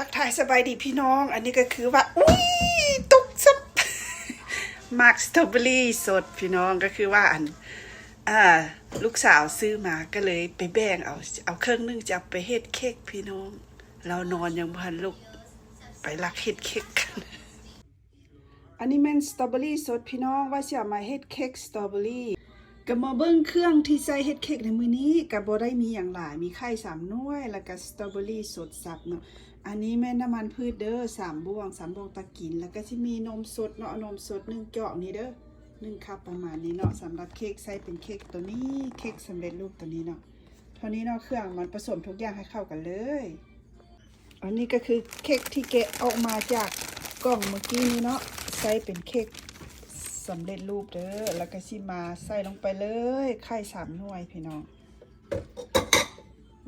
ທັກທາຍສະບາຍດີພີ່ນ້ອງ ອັນນີ້ກໍຄືວ່າ ອຸ້ຍ ຕົກຊັບ ໝາກສະຕໍເບີຣີສົດພີ່ນ້ອງ ກໍຄືວ່າອັນ ອ່າ ລູກສາວຊື້ມາ ກໍເລີຍໄປແບ່ງເອົາ ເອົາເຄິ່ງໜຶ່ງຈະເອົາໄປເຮັດເຄັກພີ່ນ້ອງ ລາວນອນຍັງບໍ່ທັນລຸກ ໄປລັກເຮັດເຄັກກັນ. ອັນນີ້ແມ່ນສະຕໍເບີຣີສົດພີ່ນ້ອງ ວ່າຊິເອົາມາເຮັດເຄັກສະຕໍເບີຣີ ກໍມາເບິ່ງເຄື່ອງທີ່ໃຊ້ເຮັດເຄັກໃນມື້ນີ້ ກໍບໍ່ໄດ້ມີຫຍັງຫຼາຍ ມີໄຂ່ສາມໜ່ວຍ ແລ້ວກໍສະຕໍເບີຣີສົດສັບເນາະ ອັນນີ້ແມ່ນນ້ຳມັນພືດເດີ ສາມບ່ວງ ສາມບ່ວງຕັກກິນ ແລ້ວກໍຊິມີນົມສົດເນາະ ນົມສົດໜຶ່ງຈອກນີ້ເດີ ໜຶ່ງຄັບປະມານນີ້ເນາະ ສຳລັບເຄັກ ໃຊ້ເປັນເຄັກໂຕນີ້ ເຄັກສຳເລັດຮູບໂຕນີ້ເນາະ ເທົ່ານີ້ເນາະ ເຄື່ອງມັນປະສົມທຸກຢ່າງໃຫ້ເຂົ້າກັນເລີຍ. ອັນນີ້ກໍຄືເຄັກທີ່ແກະອອກມາຈາກກ່ອງເມື່ອກີ້ນີ້ເນາະ ໃສ່ເປັນເຄັກສຳເລັດຮູບເດີ ແລ້ວກໍຊິມາໃສ່ລົງໄປເລີຍ ໄຂ່ສາມໜ່ວຍພີ່ນ້ອງ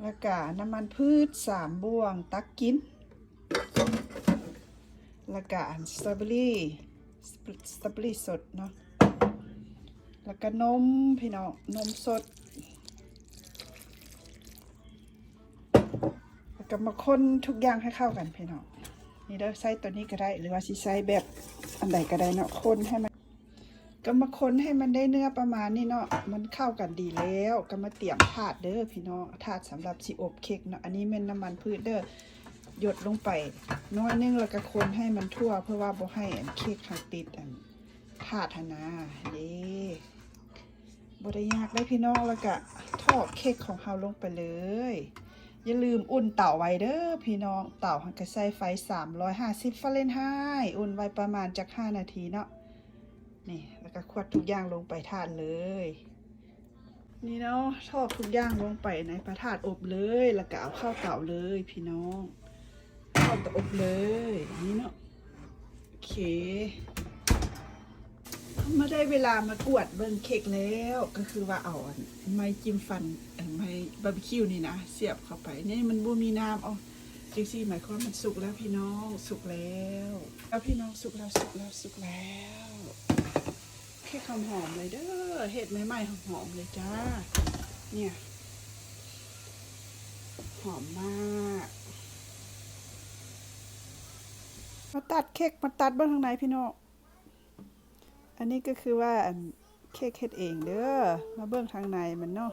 ແລ້ວກະນ້ຳມັນພືດສາມບ່ວງຕັກກິນ ແລ້ວກະອັນສະຕໍເບີຣີ ສະຕໍເບີຣີສົດເນາະ ແລ້ວກະນົມພີ່ນ້ອງ ນົມສົດ ແລ້ວກໍມາຄົນທຸກຢ່າງໃຫ້ເຂົ້າກັນພີ່ນ້ອງ ນີ້ເດີ ໃຊ້ໂຕນີ້ກໍໄດ້ ຫຼືວ່າຊິໃຊ້ແບບອັນໃດກໍໄດ້ເນາະ ຄົນໃຫ້ມັນ ກໍມາຄົນໃຫ້ມັນໄດ້ເນື້ອປະມານນີ້ເນາະ ມັນເຂົ້າກັນດີແລ້ວ ກໍມາຕຽມຖາດເດີພີ່ນ້ອງ ຖາດສຳລັບຊິອົບເຄັກເນາະ ອັນນີ້ແມ່ນນ້ຳມັນພືດເດີ ຢົດລົງໄປໜ້ອຍໜຶ່ງ ແລ້ວກໍຄົນໃຫ້ມັນທົ່ວ ເພື່ອວ່າບໍ່ໃຫ້ອັນເຄັກເຮົາຕິດອັນ ຖາດຫັ້ນນາ ເດ້ ບໍ່ໄດ້ຍາກເດ້ພີ່ນ້ອງ ແລ້ວກະຖອກເຄັກຂອງເຮົາລົງໄປເລີຍ ຢ່າລືມອຸ່ນເຕົາໄວ້ເດີພີ່ນ້ອງ ເຕົາຫັ້ນກະໃຊ້ໄຟສາມຮ້ອຍຫ້າສິບຟາເລັນໄຮ ອຸ່ນໄວ້ປະມານຈັກຫ້ານາທີເນາະ ນີ້ ແລ້ວກະຂວດທຸກຢ່າງລົງໄປຖາດເລີຍ. ນີ້ເນາະ ຖອກທຸກຢ່າງລົງໄປໃນພະຖາດອົບເລີຍ ແລ້ວກະເອົາເຂົ້າເຕົາເລີຍພີ່ນ້ອງ ເຂົ້າເຕົາອົບເລີຍ ນີ້ເນາະ ໂອເຄ ມາໄດ້ເວລາມາກວດເບິ່ງເຄັກແລ້ວ ກໍຄືວ່າເອົາອັນໄມ້ຈິ້ມຟັນ ອັນໄມ້ບາບີຄິວນີ້ນະ ສຽບເຂົ້າໄປ ນີ້ມັນບໍ່ມີນ້ຳອອກ ຈັ່ງຊີ້ໝາຍຄວາມມັນສຸກແລ້ວພີ່ນ້ອງ ສຸກແລ້ວ ແລ້ວພີ່ນ້ອງ ສຸກແລ້ວ ສຸກແລ້ວ ສຸກແລ້ວ ເຄັກຫອມໆເລີຍເດີ ເຮັດໃໝ່ໆຫອມໆເລີຍຈ້າ ເນຍ ຫອມມາກ ມາຕັດເຄັກ ມາຕັດເບິ່ງທາງໃນພີ່ນ້ອງ ອັນນີ້ກໍຄືວ່າອັນເຄັກເຮັດເອງເດີ ມາເບິ່ງທາງໃນມັນເນາະ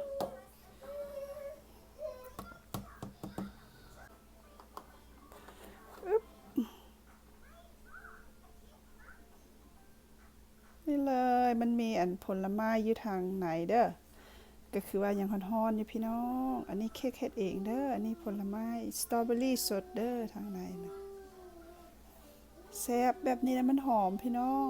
ອຶບ ນີ້ເລີຍ ມັນມີອັນຜົນລະໄມ້ຢູ່ທາງໃນເດີ ກໍຄືວ່າຍັງຮ້ອນໆຢູ່ພີ່ນ້ອງ ອັນນີ້ເຄັກເຮັດເອງເດີ ອັນນີ້ຜົນລະໄມ້ສະຕໍເບີຣີສົດເດີ ທາງໃນນະ ແຊບ ແບບນີ້ລະມັນຫອມພີ່ນ້ອງ